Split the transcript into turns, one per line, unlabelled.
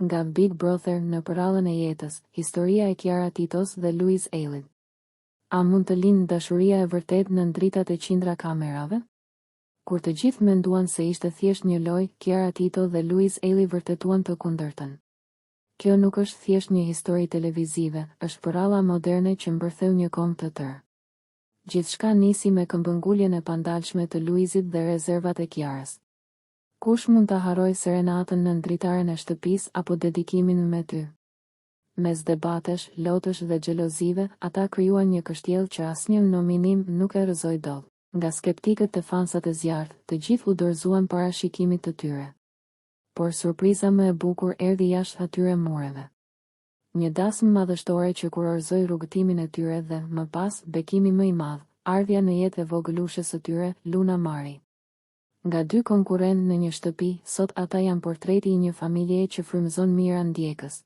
Nga Big Brother në përrallën e jetës, historia e Kiara Titos dhe Luiz Ejllit. A mund të lindë dashuria e vërtetë nën dritat e qindra kamerave? Kur të gjithë menduan se ishte thjesht një lojë, Kiara Tito dhe Luiz Ejlli vërtetuan të kundërtën. Kjo nuk është thjesht një histori televizive, është përralla moderne që mbërtheu një komb të tërë. Gjithçka nisi me këmbënguljen e pandalshme të Luizit dhe rezervat e Kiarës. Kush mund ta harrojë serenatën nën dritaren e shtëpisë apo dedikimin Me ty? Mes debatesh, lotësh dhe xhelozive, ata krijuan një kështjellë që asnjë nominim nuk e rrëzoi dot. Nga skeptikët te fansat e zjarrtë, të gjithë u dorëzuan para shikimit të tyre. Por surpriza më e bukur erdhi jashtë atyre mureve. Një dasmë madhështore që kurorëzoi rrugëtimin e tyre dhe, më pas, bekimi më i madh, ardhja në jetë e vogëlushes së tyre, Luna Mari. Nga dy konkurrentë në një shtëpi, sot ata janë portreti i një familjeje që frymëzon mijëra ndjekës.